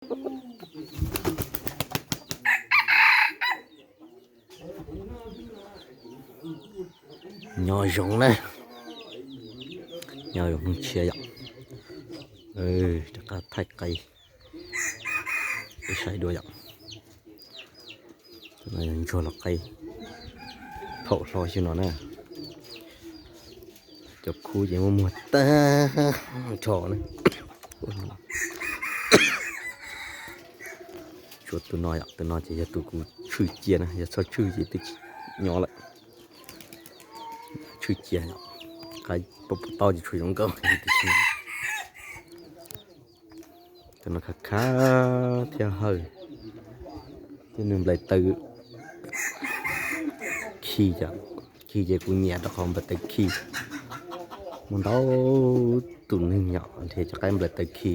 Nyob zoo na, nyob zoo hnub tshiab yom. Rov qab thaij qe, saib dua yom. Tus no yog ntsuag los qe, phaum hlo xwb no na. Cov khub ces muaj muag tag nrho na. Tshuav tus no yom, tus no ces yog tus kuv tshwj cia na, yog txhob tshwj ces twb tsis nyob lawm. Tshwj cia yom, qaib pub pub taub ces tshuav zoo nkauj tiam sis tus no khav khav thiab hawj, thiab nws nplaim taw khi yom, khi ces kuv nyiam rau qhov nplaim taw khi. Muaj ntau tus neeg yom nrhiav cov qaib nplaim taw khi.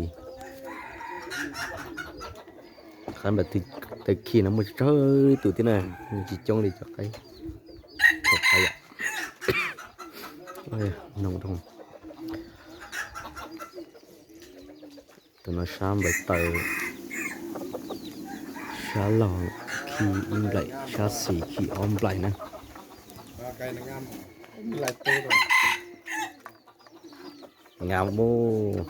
Qaib nplaim taw khi no muaj tsawg tus thiab na, nws tsis coob li cov qaib, cov qaib yom. Tus no sab nplaim taw, sab laug khi ib nplaim, sab xis khi ob nplaim na. Ngam mus.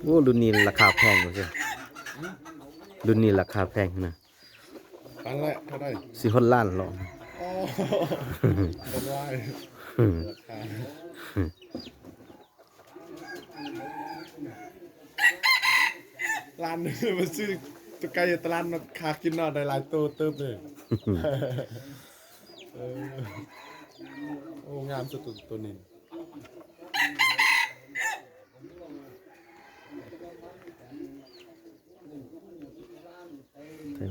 Ub, lub ni las khas pheej, lub ni las khas pheej na. Xib Hab Laj los. Lan, tus kais yog tas lan no kha kiag no dais lais tus twb pem. Ua ngam tus tus tus nim.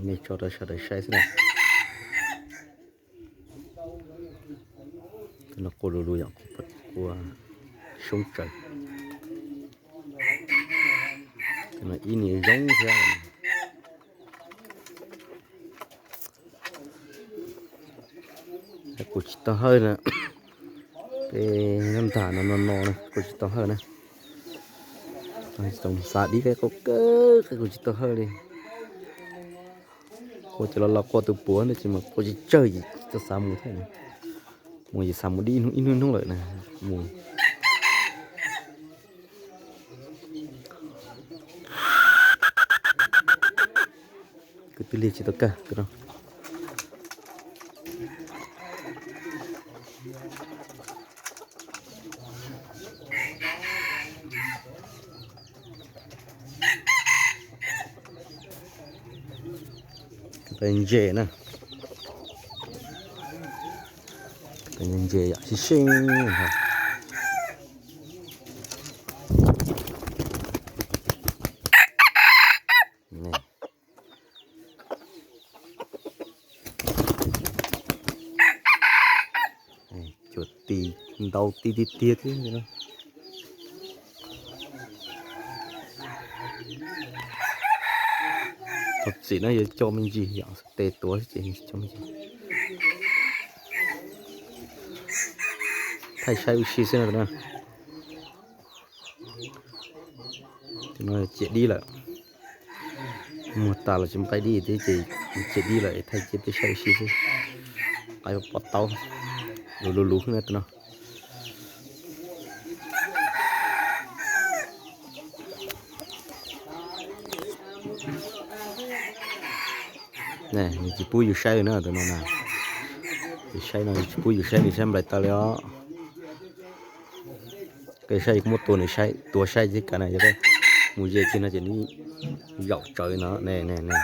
Mej tso rau sawv daws saib xwb na. Tus no qua lug lug yom, qua soob tsawv. Tus no ib niag zoo thiab. Qaib qua tsis tau hawj na. Peb nyob ntag no no no na, qua tsis tau hawj na. Tsis tau xav dib qaib qua kawg, qaib qua tsis tau hawj li. Qua ces los los qua tus puav ntawd ces mas qua tsis tsawg ces tsis tau xav mus thiab. Mus ces xav mus dib ib hnub ib hnub lawm na. Mus kwv tij liag tsis tau kawg tus no. Ntses na, ntses yom, sib seej. Cuam tis ntau tiag tiag tiag thiab no. Thaum txim no yuav coj me ntsis yom, tes tuav xwb ces coj me ntsis. Thaij saib ua si xwb no na. Tus no ciam dib lawm. Muag tas los tsis muaj qaib dib thiab ces ciam dib lawm, thaij cia tej saib ua si xwb. Qaib pov taub luv luv luv xwb na tus no. Nws tsis pub yus saib na tus no na. Yus saib no tsis pub yus saib, nws saib nplaim taw li os. Koj saib kuv muab tua nws saib, tua saib thiab kav na, yog mus ze kiag no ces nws zaum tsawv no ne ne ne.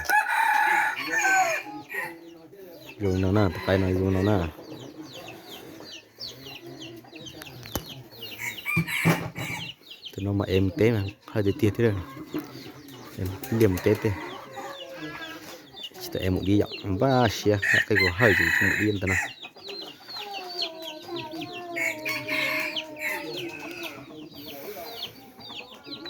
Zoo no na, tus qaib no zoo no na. Tus no mas ev mus teb mas hawj tiag tiag thiab. Liaj mus teb tej, tsis tau ev mus dib yom, npaj siab qhib kuv hawj ces kuv mus dib ntawd na.